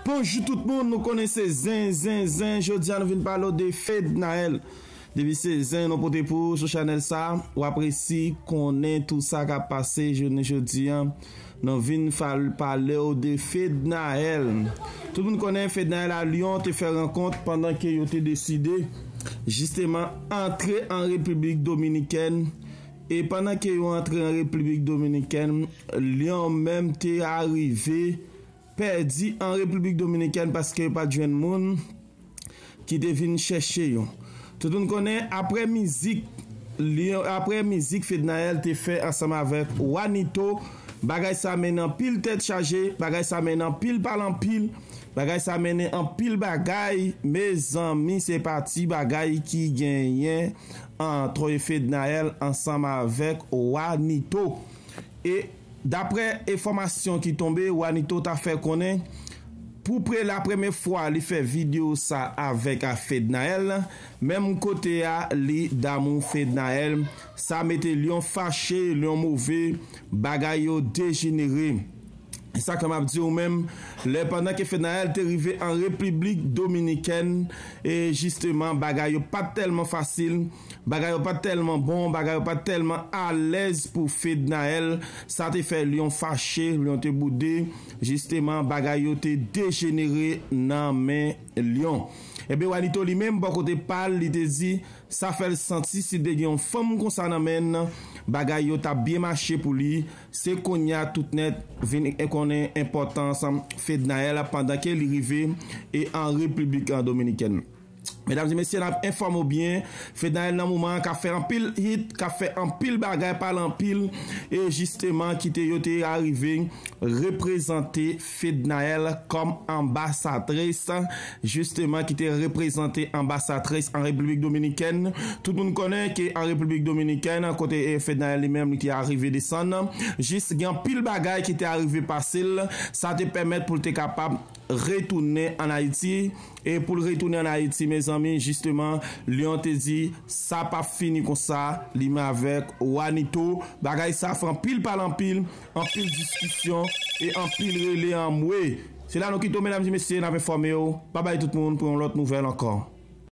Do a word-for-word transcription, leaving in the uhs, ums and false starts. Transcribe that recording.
Bonjou tout moun, nou konnen se zen, zen, zen. Jodi a nou vin pale w de Fednaelle. Depi se zen nou pote pou ou sou chanèl sa, w ap resi konnen tout sa k ap pase jounen jodi a. Nou vin fal- pale w de Fednaelle. Tout moun konnen Fednaelle a Lyon te fè rankont pandan ke yo te deside jisteman antre an Repiblik Dominikèn. E pandan ke yo antre an Repiblik Dominikèn, Lyon menm te arive pèdi an Repiblik Dominikèn paske yo pa t jwenn moun ki te vin chèche yo. Tout moun konnen apre mizik, li, apre mizik Fednaelle te fè ansanm avèk Wanito, bagay sa mennen anpil tèt chaje, bagay sa mennen anpil pale anpil, bagay sa mennen anpil bagay, mezanmi, se pa ti bagay ki genyen ant Fednaelle ansanm avèk Wanito. E daprè enfòmasyon ki tonbe, Wanito ta fè konnen pou pre la premye fwa li fè videyo sa avèk a Fednaelle, menm kote a li damou Fednaelle, sa mete Lyon fache, Lyon move, bagay yo dejenere. E sa ke m ap di w menm, lè pandan ke Fednaelle te rive an Repiblik Dominikèn, e jisteman bagay yo pa t tèlman fasil, bagay yo pa t tèlman bon, bagay yo pa t tèlman alèz pou Fednaelle. Sa te fè Lyon fache, Lyon te boude. Jisteman, bagay yo te dejenere nan men Lyon. Ebyen, Wanito li menm, bò kote pa l, li te di, sa fè l santi si te gen yon fanm konsa nan men l, bagay yo t ap byen mache pou li. Se kounye a tout nèt vin konnen enpòtans Fednaelle pandan ke li rive e an Repiblik Dominikèn. Medam e mesye, n ap enfòme w byen, Fednaelle nan moman an ka fè anpil hit, ka fè anpil bagay, pale anpil, e jisteman ki te yo te arive reprezante Fednaelle kòm anbasadris, jisteman ki te reprezante anbasadris an Repiblik Dominikèn. Tout moun konnen ke an Repiblik Dominikèn, kote e Fednaelle li menm li te arive desann, jis gen anpil bagay ki te arive pase l, sa te pèmèt pou l te kapab retounen ann Ayiti. E pou l retounen ann Ayiti, mezanmi, jisteman, Lyon te di, sa p ap fini konsa, li menm avèk Wanito. Bagay sa fè anpil pale anpil, anpil diskisyon e anpil rele anmwe. Se la nou kite w, medam e mesye, n ap enfòme w. Babay tout moun pou yon lòt nouvèl ankò.